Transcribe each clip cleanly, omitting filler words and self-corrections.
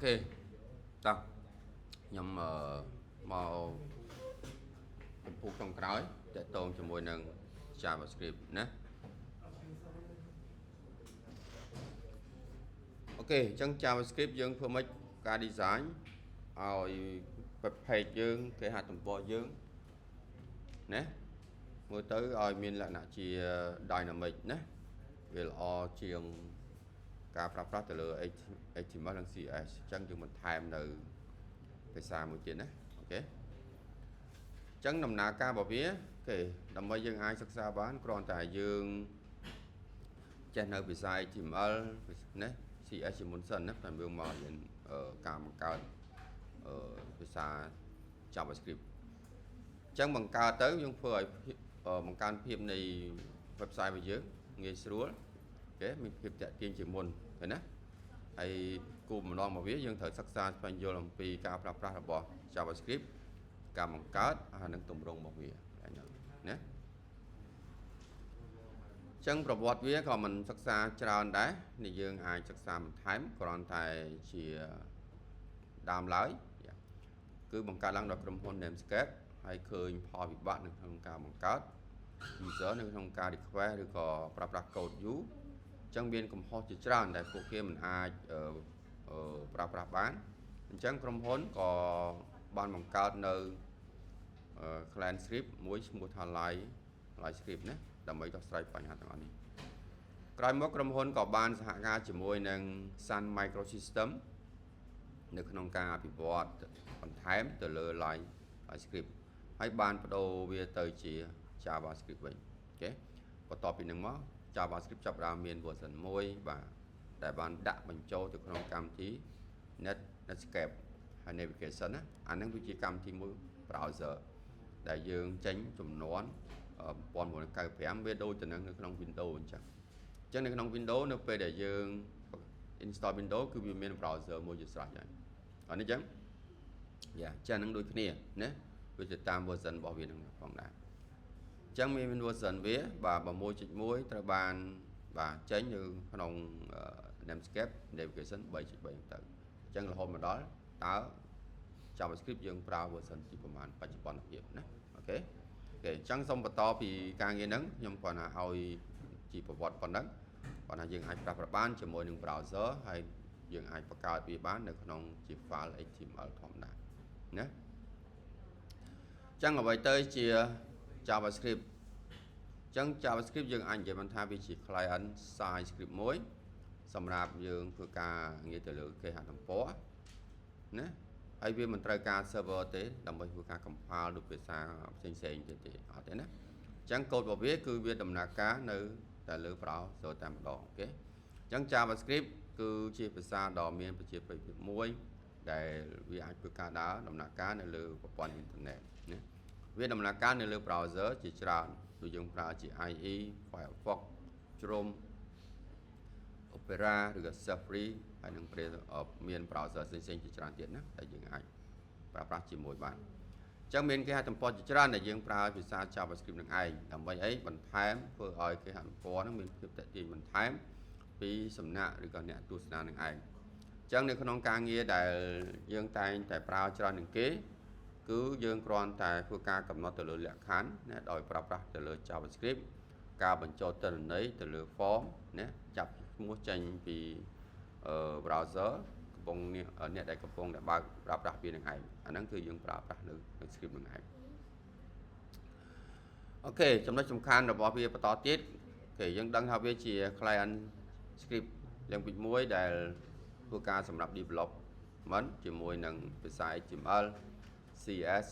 OK តោះខ្ញុំអឺមកចំពោះចុងក្រោយទាក់ទងជាមួយនឹង JavaScript ណា OK អញ្ចឹង JavaScript យើងធ្វើម៉េចការ design ឲ្យ web page យើងគេហទំព័រយើងណាមើលទៅឲ្យមានលក្ខណៈជា dynamic ណាវាល្អជាងការប្រើប្រាស់ទៅលើ HTML និង CSS អញ្ចឹងយើងបន្ថែមនៅភាសាមួយទៀតណា OK អញ្ចឹងដំណើរការរបស់វាគេដើម្បីយើងអាចសិក្សាបានគ្រាន់តែយើងចេះនៅភាសា HTML ណា CSS ជាមុនសិនណាតែយើងមករៀនការបង្កើតភាសា JavaScript អញ្ចឹងបង្កើតទៅយើងធ្វើឲ្យបង្កើនភាពនៃ website របស់យើងងាយស្រួល OK មានភាពទាក់ទាញជាមុនឃើញណាហើយគោលបំណងរបស់វាយើងត្រូវសិក្សាស្វែងយល់អំពីការប្រើប្រាស់របស់ JavaScript ការបង្កើតហើយនិងទម្រង់របស់វាហ្នឹងណាចឹងប្រវត្តិវាក៏មិនសិក្សាច្រើនដែរនេះយើងអាចសិក្សាបន្ថែមគ្រាន់តែជាដើមឡើយគឺបង្កើតឡើងដោយក្រុមហ៊ុន Netscape ហើយឃើញផលវិបាកនៅក្នុងការបង្កើត user នៅក្នុងការ request ឬក៏ប្រើប្រាស់ code យូរអញ្ចឹងមានកំហុសជាច្រើនដែលពួកគេមិនអាចប្រើប្រាស់បានអញ្ចឹងក្រុមហ៊ុនក៏បានបង្កើតនៅ client script មួយឈ្មោះថា LiveScript ណាដើម្បីដោះស្រាយបញ្ហាទាំងអស់នេះក្រោយមកក្រុមហ៊ុនក៏បានសហការជាមួយនឹង Sun Microsystem នៅក្នុងការអភិវឌ្ឍបន្ថែមទៅលើ LiveScript ហើយបានបដូរវាទៅជា JavaScript វិញ OK បន្ទាប់ពីនឹងមក JavaScript ចាប់ផ្ដើមមាន version 1បាទដែលបានដាក់បញ្ចូលទៅក្នុងកម្មវិធី Netscape ហើយ navigation ណាអាហ្នឹងវាជាកម្មវិធីមួយ browser ដែលយើងចេញចំនួន1995វាដូចទៅនឹងនៅក្នុង Windows អញ្ចឹងអញ្ចឹងនៅក្នុង Windows នៅពេលដែលយើង install Windows គឺវាមាន browser មួយជាស្រេចហើយអត់នេះអញ្ចឹងយ៉ាចាហ្នឹងដូចគ្នាណាវាទៅតាម version របស់វានឹងផងដែរអញ្ចឹងមាន version វាបាទ6.1ត្រូវបានបាទចេញនៅក្នុង Netscape Navigation 3.3ទៅអញ្ចឹងរហូតមកដល់តើ JavaScript យើងប្រើ version ទីប្រហែលបច្ចុប្បន្នភាពណា OK OK អញ្ចឹងសូមបន្តពីការងារហ្នឹងខ្ញុំគ្រាន់តែឲ្យជាប្រវត្តិប៉ុណ្ណឹងគាត់ថាយើងអាចប្រើប្រាស់បានជាមួយនឹង browser ហើយយើងអាចបង្កើតវាបាននៅក្នុងជា file HTML ធម្មតាណាអញ្ចឹងអ្វីទៅជា JavaScript អញ្ចឹង JavaScript យើងអាចនិយាយបានថាវាជា client side script មួយសម្រាប់យើងធ្វើការងារទៅលើគេហទំព័រណាហើយវាមិនត្រូវការ server ទេដើម្បីធ្វើការ compile ដូចភាសាផ្សេងផ្សេងទៀតទេអត់ទេណាអញ្ចឹងកូដរបស់វាគឺវាដំណើរការនៅតែលើ browser តែម្ដង OK អញ្ចឹង JavaScript គឺជាភាសាដ៏មានប្រជាប្រិយភាពមួយដែលវាអាចធ្វើការដើរដំណើរការនៅលើប្រព័ន្ធអ៊ីនធឺណិតណាវាដំណើរការនៅលើ browser ជាច្រើនដូចយើងប្រើជា IE Firefox Chrome Opera ឬក៏ Safari ហើយនឹងមាន browser ផ្សេងៗជាច្រើនទៀតណាដែលយើងអាចប្រើប្រាស់ជាមួយបានអញ្ចឹងមានគេហទំព័រជាច្រើនដែលយើងប្រើភាសា JavaScript នឹងឯងដើម្បីអីបន្ថែមធ្វើឲ្យគេហទំព័រហ្នឹងមានភាពទាក់ទាញបន្ថែមពីសំណាក់ឬក៏អ្នកទស្សនានឹងឯងអញ្ចឹងនៅក្នុងការងារដែលយើងតែងតែប្រើច្រើននឹងគេគឺយើងគ្រាន់តែធ្វើការកំណត់ទៅលើលក្ខខណ្ឌណាដោយប្រើប្រាស់ទៅលើ JavaScript ការបញ្ចូលទិន្នន័យទៅលើ form ណាចាប់ឈ្មោះចេញពី browser កំពុងអ្នកដែលកំពុងតែបើកប្រើប្រាស់វានឹងឯងអាហ្នឹងគឺយើងប្រើប្រាស់នៅ script នឹងឯង OK ចំណុចសំខាន់របស់វាបន្តទៀតគេយើងដឹងថាវាជា client script language មួយដែលធ្វើការសម្រាប់ development ជាមួយនឹងភាសា HTML CSS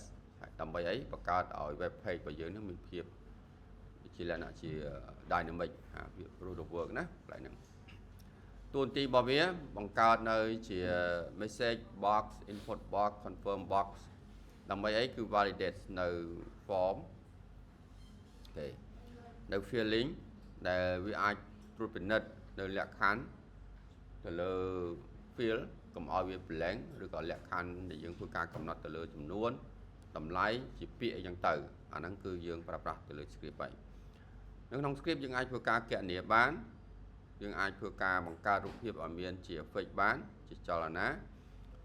ដើម្បីអីបង្កើតឲ្យ web page របស់យើងនឹងមានភាពជាលក្ខណៈជា dynamic ហាវារស់រវើកណាកន្លែងហ្នឹងតួនាទីរបស់វាបង្កើតនៅជា message box input box confirm box ដើម្បីអីគឺ validate នៅ form OK នៅ filling ដែលវាអាចត្រួតពិនិត្យនៅលក្ខខណ្ឌទៅលើ field កុំឲ្យវា blank ឬក៏លក្ខខណ្ឌដែលយើងធ្វើការកំណត់ទៅលើចំនួនតម្លៃជាពាក្យអីចឹងទៅអាហ្នឹងគឺយើងប្រើប្រាស់ទៅលើ script ហើយនៅក្នុង script យើងអាចធ្វើការគណនាបានយើងអាចធ្វើការបង្កើតរូបភាពឲ្យមានជា effect បានជាចលនា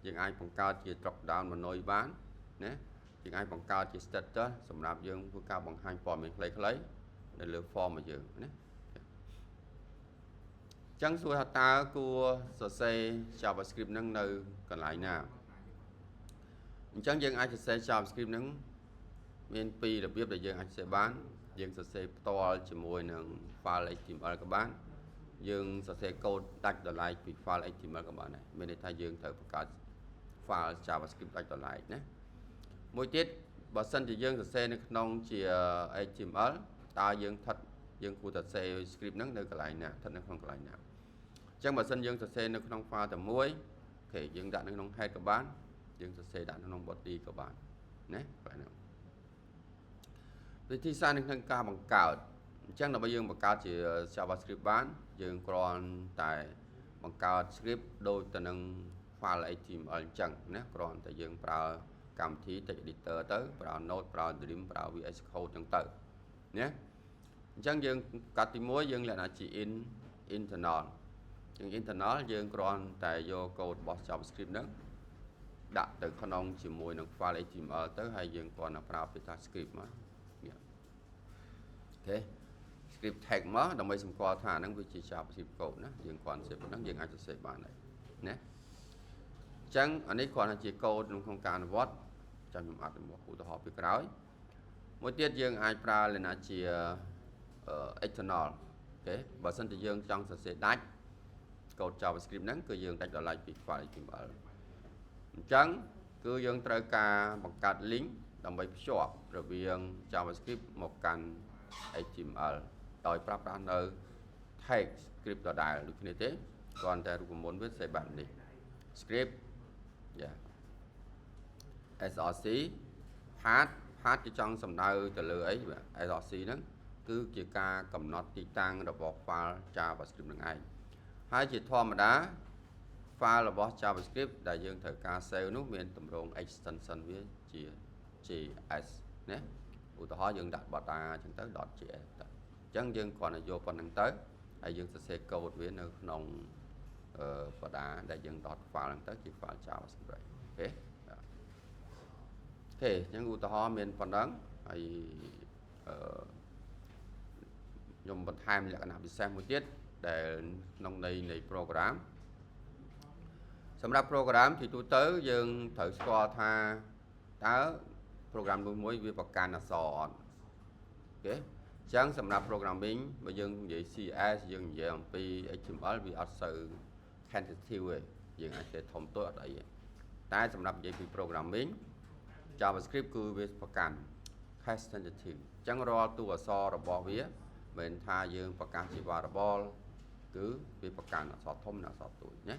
យើងអាចបង្កើតជា drop down menu បានណាយើងអាចបង្កើតជា status សម្រាប់យើងធ្វើការបង្ហាញព័ត៌មានខ្លីៗនៅលើ form របស់យើងណាចឹងសួរថាតើគួរសរសេរ JavaScript នឹងនៅកន្លែងណាអញ្ចឹងយើងអាចសរសេរ JavaScript នឹងមានពីររបៀបដែលយើងអាចសរសេរបានយើងសរសេរផ្ទាល់ជាមួយនឹង file HTML ក៏បានយើងសរសេរកូដដាច់ដោយឡែកពី file HTML ក៏បានដែរមានន័យថាយើងត្រូវបង្កើត file JavaScript ដាច់ដោយឡែកណាមួយទៀតបើសិនជាយើងសរសេរនៅក្នុងជា HTML តើយើងថិតយើងគួរតែសរសេរ script ហ្នឹងនៅកន្លែងណាស្ថិតនៅក្នុងកន្លែងណាអញ្ចឹងបើសិនយើងសរសេរនៅក្នុង file តែមួយ OK យើងដាក់នៅក្នុង head ក៏បានយើងសរសេរដាក់នៅក្នុង body ក៏បានណាកន្លែងហ្នឹងវិធីសាស្ត្រនៅក្នុងការបង្កើតអញ្ចឹងដើម្បីយើងបង្កើតជា JavaScript បានយើងគ្រាន់តែបង្កើត script ដូចទៅនឹង file HTML អញ្ចឹងណាគ្រាន់តែយើងប្រើកម្មវិធី text editor ទៅប្រើ Node ប្រើ Dream ប្រើ VS Code អញ្ចឹងទៅណាអញ្ចឹងយើងកាត់ទី1យើងលក្ខណៈជា internal ជាង internal យើងគ្រាន់តែយកកូដរបស់ JavaScript ហ្នឹងដាក់ទៅក្នុងជាមួយនឹង file HTML ទៅហើយយើងគ្រាន់តែប្រើពាក្យថា script មកនេះ OK script tag មកដើម្បីសម្គាល់ថាហ្នឹងវាជា JavaScript code ណាយើងគ្រាន់សេប៉ុណ្ណឹងយើងអាចសរសេរបានហើយណាអញ្ចឹងអានេះគ្រាន់តែជាកូដក្នុងការអនុវត្តចាំខ្ញុំអត្ថឧទាហរណ៍ពីក្រោយមួយទៀតយើងអាចប្រើលក្ខណៈជា external OK បើសិនជាយើងចង់សរសេរដាច់កូដ JavaScript ហ្នឹងគឺយើងដាច់ដោយឡែកពី file HTML អញ្ចឹងគឺយើងត្រូវការបង្កើត link ដើម្បីភ្ជាប់រវាង JavaScript មកកាន់ HTML ដោយប្រើប្រាស់នៅ tag script ដដែលដូចគ្នាទេគ្រាន់តែរូបមន្តវាសេបែបនេះ script យ៉ា src path path គេចង់សំដៅទៅលើអីបាទ src ហ្នឹងគឺជាការកំណត់ទីតាំងរបស់ file JavaScript នឹងឯងហើយជាធម្មតា file របស់ JavaScript ដែលយើងត្រូវការ save នោះមានទម្រង់ extension វាជា JS ណាឧទាហរណ៍យើងដាក់បតាអញ្ចឹងទៅ .js ទៅអញ្ចឹងយើងគ្រាន់តែយកប៉ុណ្្នឹងទៅហើយយើងសរសេរកូដវានៅក្នុងអឺបដាដែលយើង .file ហ្នឹងទៅជា file JavaScript OK OK អញ្ចឹងឧទាហរណ៍មានប៉ុណ្ណឹងហើយអឺខ្ញុំបន្ថែមលក្ខណៈពិសេសមួយទៀតដែលក្នុងន័យនៃ program សម្រាប់ program ជាទូទៅយើងត្រូវស្គាល់ថាតើ program មួយមួយវាប្រកាន់អក្សរអត់ OK អញ្ចឹងសម្រាប់ programming បើយើងនិយាយ CSS យើងនិយាយអំពី HTML វាអត់សូវ sensitive ទេយើងអាចសេធំតូចអត់អីទេតែសម្រាប់និយាយពី programming JavaScript គឺវាប្រកាន់ case sensitive អញ្ចឹងរាល់តួអក្សររបស់វាមិនថាយើងប្រកាសជា variable គឺវាប្រកាន់អក្សរធំនិងអក្សរតូចណា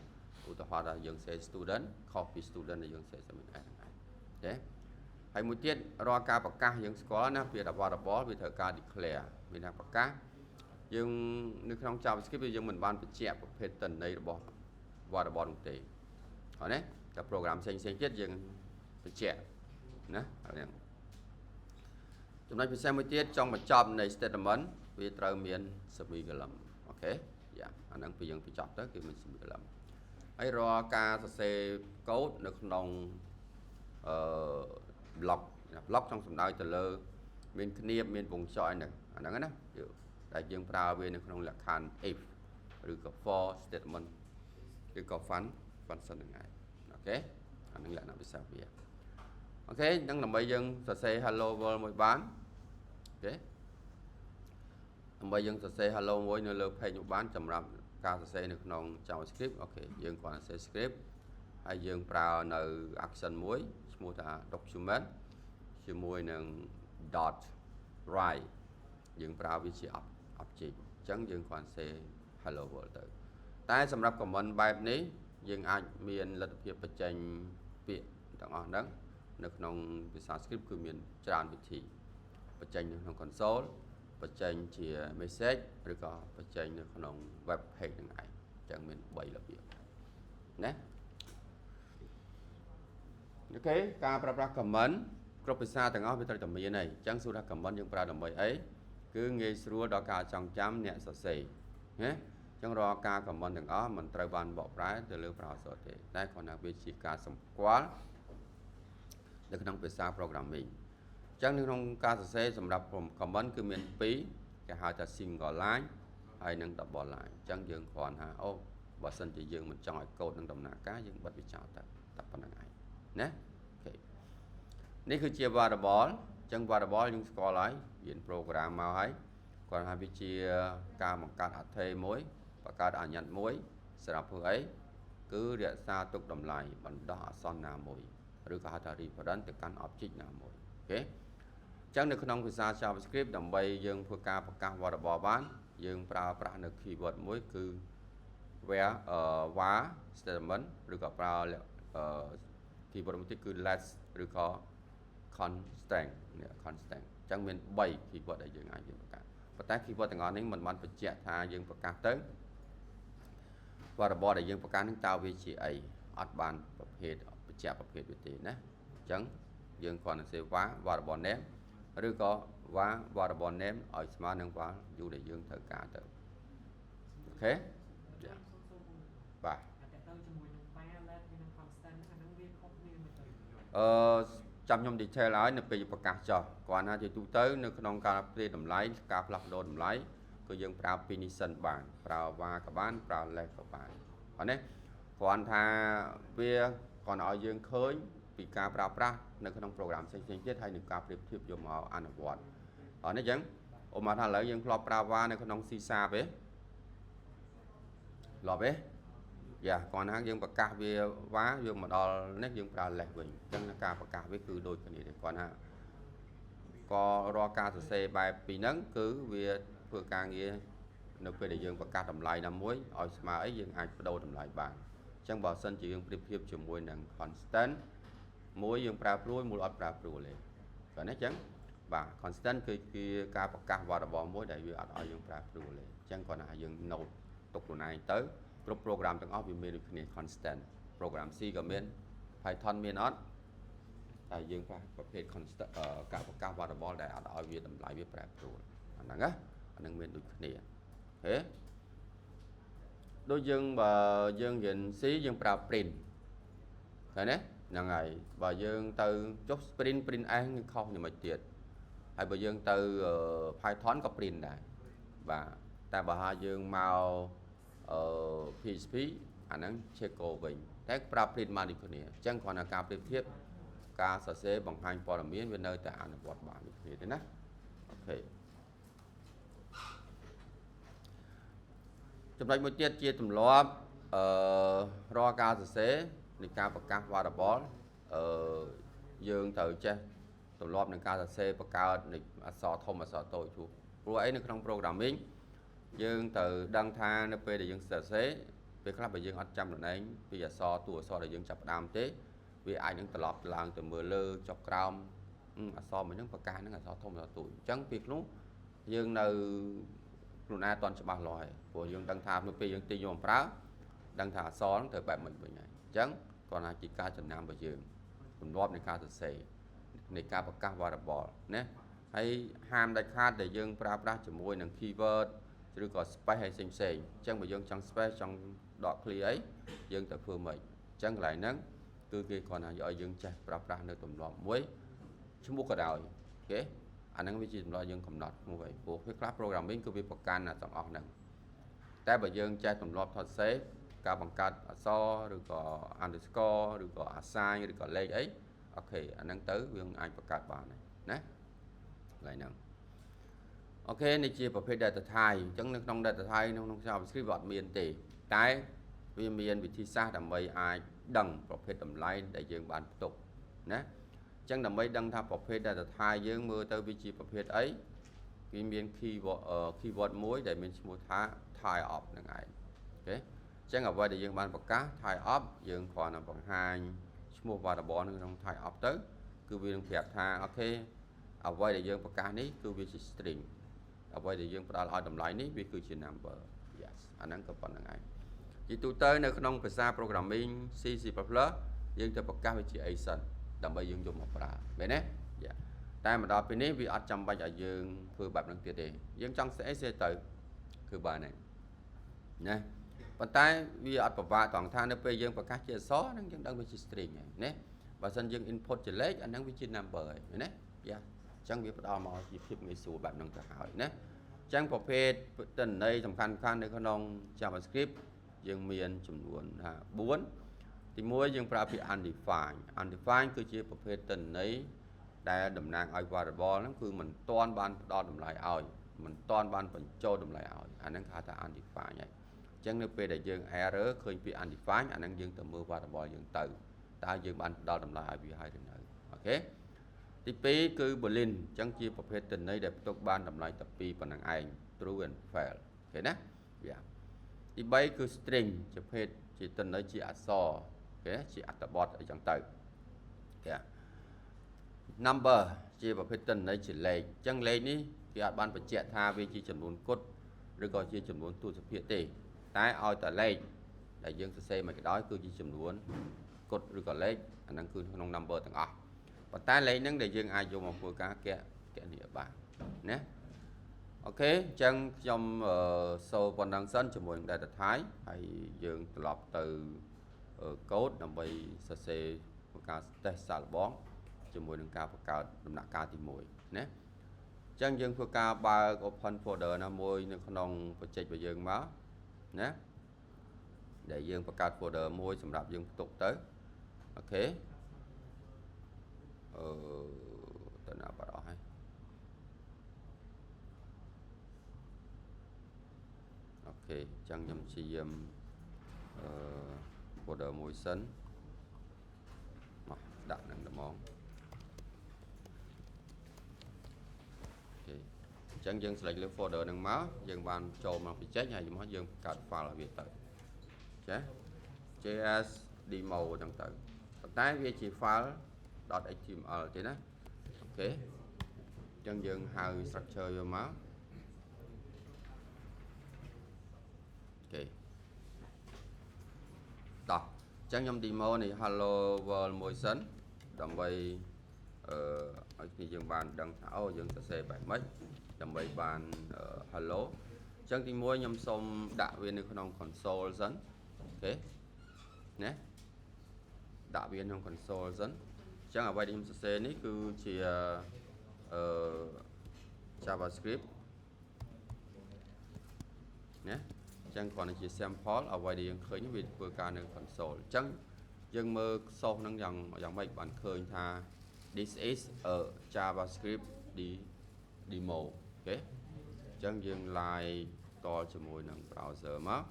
ឧទាហរណ៍ថាយើងសេ student ខុសពី student ដែលយើងសេមាន s ហ្នឹងឯងទេហើយមួយទៀតរាល់ការប្រកាសយើងស្គាល់ណាពាក្យថា variable វាត្រូវការ declare មានថាប្រកាសយើងនៅក្នុង JavaScript វាយើងមិនបានបញ្ជាក់ប្រភេទទិន្នន័យរបស់ variable នោះទេអត់ទេតែ program ផ្សេងផ្សេងទៀតយើងបញ្ជាក់ណាហ្នឹងចំណុចពិសេសមួយទៀតចង់បញ្ចប់នៃ statement វាត្រូវមាន semicolon OK យ៉ាអាហ្នឹងពីយើងបញ្ចប់ទៅគឺមាន semicolon ហើយរាល់ការសរសេរកូដនៅក្នុងអឺ block block ចង់សំដៅទៅលើ មានគ្នាបមានវងចយហ្នឹងអាហ្នឹងណាដែលយើងប្រើវានៅក្នុងលក្ខខណ្ឌ if ឬក៏ for statement ឬក៏ function ហ្នឹងឯង OK អាហ្នឹងលក្ខណៈពិសេសវា OK អញ្ចឹងដើម្បីយើងសរសេរ hello world មួយបាន OK ដើម្បីយើងសរសេរ hello មួយនៅលើ page នោះបានសម្រាប់ការសរសេរនៅក្នុង JavaScript OK យើងគ្រាន់តែសរសេរ script ហើយយើងប្រើនៅ action មួយឈ្មោះថា document ជាមួយនឹង dot write យើងប្រើវាជា object អញ្ចឹងយើងគ្រាន់សេ hello world ទៅតែសម្រាប់ command បែបនេះយើងអាចមានលទ្ធភាពបញ្ចេញពាក្យទាំងអស់ហ្នឹងនៅក្នុងភាសា script គឺមានច្រើនវិធីបញ្ចេញនៅក្នុង console បញ្ចេញជា message ឬក៏បញ្ចេញនៅក្នុង web page ហ្នឹងឯងអញ្ចឹងមាន3របៀបណា OK ការប្រើប្រាស់ comment គ្រប់ភាសាទាំងអស់វាត្រូវតែមានហើយអញ្ចឹងសួរថា comment យើងប្រើដើម្បីអីគឺងាយស្រួលដល់ការចងចាំអ្នកសរសេរណាអញ្ ចឹងរាល់ការ comment ទាំងអស់មិនត្រូវបានបកប្រែទៅលើ browser ទេតែគ្រាន់តែវាជាការសម្គាល់នៅក្នុងភាសា programming អញ្ចឹងនៅក្នុងការសរសេរសម្រាប់ comment គឺមាន2គេហៅថា single line ហើយនិង double line អញ្ចឹងយើងគ្រាន់ថាអូបើសិនជាយើងមិនចង់ឲ្យកូដនឹងដំណើរការយើងបិទវាចោលទៅតែប៉ុណ្្នឹងឯងណា OK នេះគឺជា variable អញ្ចឹង variable យើងស្គាល់ហើយរៀន program មកហើយគាត់ថាវាជាការបង្កើតអថេរមួយបង្កើតអញ្ញត្តិមួយសម្រាប់ធ្វើអីគឺរក្សាទុកតម្លៃបណ្ដោះអាសន្នណាមួយឬក៏ហៅថា reference ទៅកាន់ object ណាមួយ OK អញ្ចឹងនៅក្នុងភាសា JavaScript ដើម្បីយើងធ្វើការប្រកាស variable បានយើងប្រើប្រាស់នៅ keyword មួយគឺ where var statement ឬក៏ប្រើ keyword មួយទៀតគឺ let ឬក៏ constant នេះ constant អញ្ចឹងមាន3 keyword ដែលយើងអាចយើងប្រកាសប៉ុន្តែ keyword ទាំងអស់នេះមិនបានបញ្ជាក់ថាយើងប្រកាសទៅ variable ដែលយើងប្រកាសនឹងតើវាជាអីអត់បានប្រភេទបញ្ជាក់ប្រភេទវាទេណាអញ្ចឹងយើងគ្រាន់តែសេ var variable name ឬក៏ var variable name ឲ្យស្មើនឹង value ដែលយើងត្រូវការទៅ OK យ៉ាបាទ តែទៅជាមួយនឹង var let ហើយនឹង constant ហ្នឹងអាហ្នឹងវាខុសគ្នាមិនទៅ អឺចាំខ្ញុំ detail ឲ្យនៅពេលប្រកាសចោះគ្រាន់តែជាទូទៅនៅក្នុងការផ្ទេរតម្លៃការផ្លាស់ប្ដូរតម្លៃគឺយើងប្រើពីរនេះសិនបានប្រើ var ក៏បានប្រើ let ក៏បានអត់ទេគ្រាន់ថាវាគ្រាន់ឲ្យយើងឃើញពីការប្រើប្រាស់នៅក្នុង program ផ្សេងៗទៀតហើយនឹងការប្រៀបធៀបយកមកអនុវត្តអត់ទេអញ្ចឹងឧបមាថាឥឡូវយើងធ្លាប់ប្រើ var នៅក្នុង C# ទេធ្លាប់ទេយ៉ាគ្រាន់តែយើងប្រកាសវា var យើងមកដល់នេះយើងប្រើ let វិញអញ្ចឹងការប្រកាសវាគឺដូចគ្នាទេគ្រាន់ថាក៏រាល់ការសរសេរបែបពីហ្នឹងគឺវាធ្វើការងារនៅពេលដែលយើងប្រកាសតម្លៃណាមួយឲ្យស្មើអីយើងអាចបដូរតម្លៃបានអញ្ចឹងបើសិនជាយើងប្រៀបធៀបជាមួយនឹង constant មួយយើងប្រើព្រួយមួយអត់ប្រើព្រួលទេបាទណាអញ្ចឹងបាទ constant គឺជាការប្រកាស variable មួយដែលវាអត់ឲ្យយើងប្រើព្រួលទេអញ្ចឹងគ្រាន់តែយើង note ទុកខ្លួនឯងទៅគ្រប់ program ទាំងអស់វាមានដូចគ្នា constant program C ក៏មាន Python មានអត់តែយើងប្រើប្រភេទ constant ការប្រកាស variable ដែលអត់ឲ្យវាតម្លៃវាប្រែប្រួលអាហ្នឹងណាអាហ្នឹងមានដូចគ្នាហេដូចយើងបើយើងរៀន C យើងប្រើ print ឃើញទេហ្នឹងហើយបើយើងទៅចុះ print print S គឺខុសនេះមិនទៀតហើយបើយើងទៅ Python ក៏ print ដែរបាទតែបើថាយើងមកអឺ PHP អាហ្នឹង check វិញតែប្រើ print មកដូចគ្នាអញ្ចឹងគ្រាន់តែការប្រៀបធៀបការសរសេរបង្ហាញព័ត៌មានវានៅតែអនុវត្តបានដូចគ្នាទេណា OK ចំណុចមួយទៀតជាទម្លាប់អឺរាល់ការសរសេរនៃការប្រកាស variable អឺយើងត្រូវចេះទម្លាប់នៃការសរសេរបង្កើតនៃអក្សរធំអក្សរតូចជួព្រោះអីនៅក្នុង programming យើងត្រូវដឹងថានៅពេលដែលយើងសរសេរពេលខ្លះបើយើងអត់ចាំខ្លួនឯងពីអក្សរតួអក្សរដែលយើងចាប់ផ្ដើមទេវាអាចនឹងត្រឡប់ឡើងទៅមើលលើចុះក្រោមអក្សរមួយហ្នឹងប្រកាសហ្នឹងអក្សរធំអក្សរតូចអញ្ចឹងពេលនោះយើងនៅខ្លួនឯងអត់ទាន់ច្បាស់លាស់ហើយព្រោះយើងដឹងថានៅពេលយើងទាញយកមកប្រើដឹងថាអក្សរហ្នឹងត្រូវបែបម៉េចវិញហើយអញ្ចឹងគ្រាន់តែជាការចំណាំរបស់យើងទម្លាប់នៃការសរសេរនៃការប្រកាស variable ណាហើយហាមដាច់ខាតដែលយើងប្រើប្រាស់ជាមួយនឹង keyword ឬក៏ space អីផ្សេងផ្សេងអញ្ចឹងបើយើងចង់ space ចង់ដក clear អីយើងត្រូវធ្វើម៉េចអញ្ចឹងកន្លែងហ្នឹងគឺគេគ្រាន់តែឲ្យយើងចេះប្រើប្រាស់នៅទម្លាប់មួយឈ្មោះក៏ដោយ OK អាហ្នឹងវាជាទម្លាប់យើងកំណត់ឈ្មោះអីព្រោះពេលខ្លះ programming គឺវាប្រកាន់អាទាំងអស់ហ្នឹងតែបើយើងចេះទម្លាប់ថតសេការបង្កើតអក្សរឬក៏ underscore ឬក៏ assign ឬក៏លេខអី OK អាហ្នឹងទៅយើងអាចបង្កើតបានហើយណាកន្លែងហ្នឹង OK នេះជាប្រភេទ data type អញ្ចឹងនៅក្នុង data type នៅក្នុង JavaScript វាអត់មានទេតែវាមានវិធីសាស្ត្រដើម្បីអាចដឹងប្រភេទតម្លៃដែលយើងបានផ្ទុកណាអញ្ចឹងដើម្បីដឹងថាប្រភេទ data type យើងមើលទៅវាជាប្រភេទអីវាមាន keyword មួយដែលមានឈ្មោះថា typeof ហ្នឹងឯង OK អញ្ចឹងអ្វីដែលយើងបានប្រកាស typeof យើងគ្រាន់តែបង្ហាញឈ្មោះ variable នៅក្នុង typeof ទៅគឺវានឹងប្រាប់ថា OK អ្វីដែលយើងប្រកាសនេះគឺវាជា string អ្វីដែលយើងផ្ដល់ឲ្យតម្លៃនេះវាគឺជា number yes អាហ្នឹងក៏ប៉ុណ្្នឹងឯងជាទូទៅនៅក្នុងភាសា programming C C++ យើងទៅប្រកាសវាជាអីសិនដើម្បីយើងយកមកប្រើមែនទេយ៉ាតែមកដល់ពេលនេះវាអត់ចាំបាច់ឲ្យយើងធ្វើបែបហ្នឹងទៀតទេយើងចង់ស្អីស្អីទៅគឺបានហើយ ណាប៉ុន្តែវាអត់ពិបាកត្រង់ថានៅពេលយើងប្រកាសជាអក្សរហ្នឹងយើងដឹងវាជា string ហើយណាបើសិនយើង input ជាលេខអាហ្នឹងវាជា number ហើយណាយ៉ាអញ្ចឹងវាផ្ដល់មកជាភាពងាយស្រួលបែបហ្នឹងទៅហើយណាអញ្ចឹងប្រភេទទិន្នន័យសំខាន់ៗនៅក្នុង JavaScript យើងមានចំនួនថា4ទី1យើងប្រើពាក្យ undefined undefined គឺជាប្រភេទទិន្នន័យដែលតំណាងឲ្យ variable ហ្នឹងគឺមិនទាន់បានផ្ដល់តម្លៃឲ្យមិនទាន់បានបញ្ចូលតម្លៃឲ្យអាហ្នឹងគេហៅថា undefined ហើយអញ្ចឹងនៅពេលដែលយើង error ឃើញពាក្យ undefined អាហ្នឹងយើងទៅមើល variable យើងទៅតើយើងបានផ្ដល់តម្លៃឲ្យវាហើយឬនៅOK ទី2គឺ boolean អញ្ចឹងជាប្រភេទទិន្នន័យដែលផ្ទុកបានតម្លៃតែ2ប៉ុណ្ណឹងឯង true and false OK ណាវាទី3គឺ string ជាភេទជាទិន្នន័យជាអក្សរ OK ជាអត្ថបទអីចឹងទៅOK number ជាប្រភេទទិន្នន័យជាលេខអញ្ចឹងលេខនេះគេអត់បានបញ្ជាក់ថាវាជាចំនួនគត់ឬក៏ជាចំនួនទសភាគទេតែឲ្យតែលេខដែលយើងសរសេរមកក៏ដោយគឺជាចំនួនគត់ឬក៏លេខអាហ្នឹងគឺក្នុង number ទាំងអស់ប៉ុន្តែលេខហ្នឹងដែលយើងអាចយកមកធ្វើការកកណនីបានណាOK អញ្ចឹងខ្ញុំសូប៉ុណ្ណឹងសិនជាមួយនឹង data type ហើយយើងត្រឡប់ទៅកូដដើម្បីសរសេរធ្វើការ test សាកល្បងជាមួយនឹងការបង្កើតដំណាក់កាលទី1ណាអញ្ចឹងយើងធ្វើការបើក open folder ណាមួយនៅក្នុង project របស់យើងមកណាដែលយើងបង្កើត folder មួយសម្រាប់យើងផ្ទុកទៅOK អឺទៅណាបាត់អស់ហើយ OK អញ្ចឹងខ្ញុំព្យាយាមអឺ folder មួយសិនមកដាក់នឹងត្មង OK អញ្ចឹងយើង select លើ folder ហ្នឹងមកយើងបានចូលមក project ហើយមកយើងបង្កើត file ឲ្យវាទៅចា JS demo អញ្ចឹងទៅប៉ុន្តែវាជា file .html ទេណាOK អញ្ចឹងយើងហៅ structure វាមក OK តោះអញ្ចឹងខ្ញុំ demo នេះ hello world មួយសិនដើម្បីអឺឲ្យគ្នាយើងបានដឹងថាអូយើងសរសេរបែបម៉េចដើម្បីបាន hello អញ្ចឹងទីមួយខ្ញុំសូមដាក់វានៅក្នុង console សិន OK ណាដាក់វាក្នុង console សិនអញ្ចឹងអ្វីដែលខ្ញុំសរសេរនេះគឺជាអឺ JavaScript ណាអញ្ចឹងគ្រាន់តែជា sample អ្វីដែលយើងឃើញវាធ្វើការនៅ console អញ្ចឹងយើងមើល source ហ្នឹងយ៉ាងយ៉ាងម៉េចបានឃើញថា this is a JavaScript demo OK អញ្ចឹងយើង live តជាមួយនឹង browser មក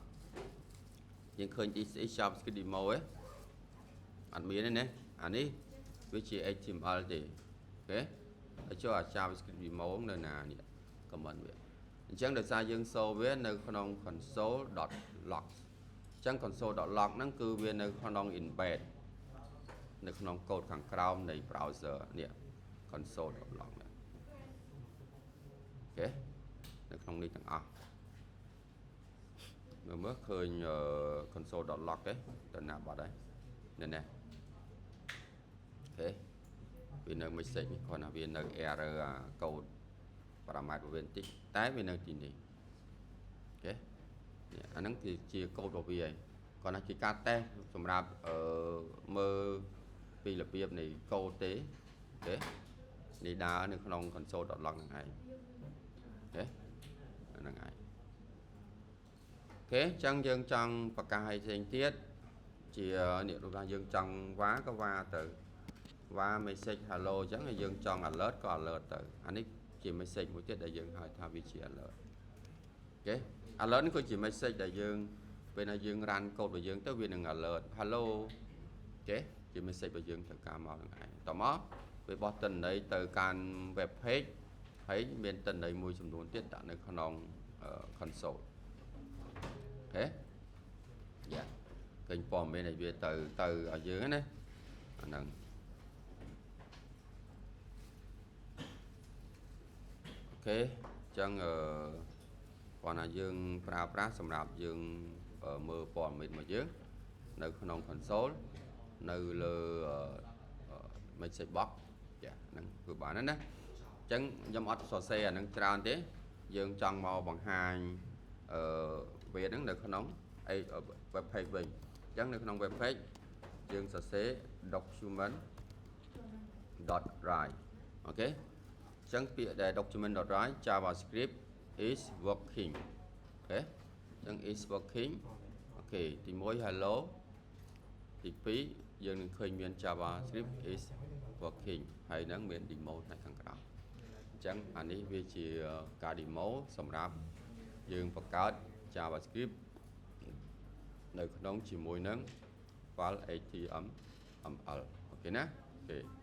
យើងឃើញ this is JavaScript demo ឯងអត់មានទេណាអានេះវាជា HTML ទេOK ហើយចូលអា JavaScript demo នៅណានេះ comment វាអញ្ចឹងដោយសារយើងសូវានៅក្នុង console.log អញ្ចឹង console.log ហ្នឹងគឺវានៅក្នុង embed នៅក្នុងកូដខាងក្រោមនៃ browser នេះ console.log នេះOK នៅក្នុងនេះទាំងអស់មើលមើលឃើញ console.log ទេទៅណាបាត់ហើយនេះណាOK វានៅ message នេះគ្រាន់តែវានៅ error អាកូដ parameter វាបន្តិចតែវានៅទីនេះOK នេះអាហ្នឹងគឺជាកូដរបស់វាហើយគ្រាន់តែជាការតេស្តសម្រាប់អឺមើលពីរបៀបនៃកូដទេOK នេះដើរនៅក្នុង console.log ហ្នឹងឯង OK ហ្នឹងឯង OK អញ្ចឹងយើងចង់ប្រកាសឲ្យផ្សេងទៀតជានេះរូបថាយើងចង់var ក៏ var ទៅ var message hello អញ្ចឹងហើយយើងចង់ alert ក៏ alert ទៅអានេះជា message មួយទៀតដែលយើងហៅថាវាជា alert OK alert នេះគឺជា message ដែលយើងពេលណាយើង run code របស់យើងទៅវានឹង alert hello OK ជា message របស់យើងត្រូវការមកហ្នឹងឯងតមកវាបោះទិន្នន័យទៅកាន់ web page ហើយមានទិន្នន័យមួយចំនួនទៀតដាក់នៅក្នុង console OK យ៉ាឃើញព័ត៌មានឲ្យវាទៅទៅឲ្យយើងណាអាហ្នឹង OK អញ្ចឹងអឺគាត់ថាយើងប្រើប្រាស់សម្រាប់យើងមើលព័ត៌មានរបស់យើងនៅក្នុង console នៅលើ message box ចាហ្នឹងគឺបានហើយណាអញ្ចឹងខ្ញុំអត់សរសេរអាហ្នឹងច្រើនទេយើងចង់មកបង្ហាញអឺ វាហ្នឹងនៅក្នុង web page វិញអញ្ចឹងនៅក្នុង web page យើងសរសេរ document dot write OK អញ្ចឹងពាក្យដែល document dot write JavaScript is working OK អញ្ចឹង is working OK ទី1 hello ទី2យើងនឹងឃើញមាន JavaScript is working ហើយនឹងមាន demo ផ្នែកខាងក្រោមអញ្ចឹងអានេះវាជាការ demo សម្រាប់យើងបង្កើត JavaScript នៅក្នុងជាមួយនឹង file HTML OK ណា OK។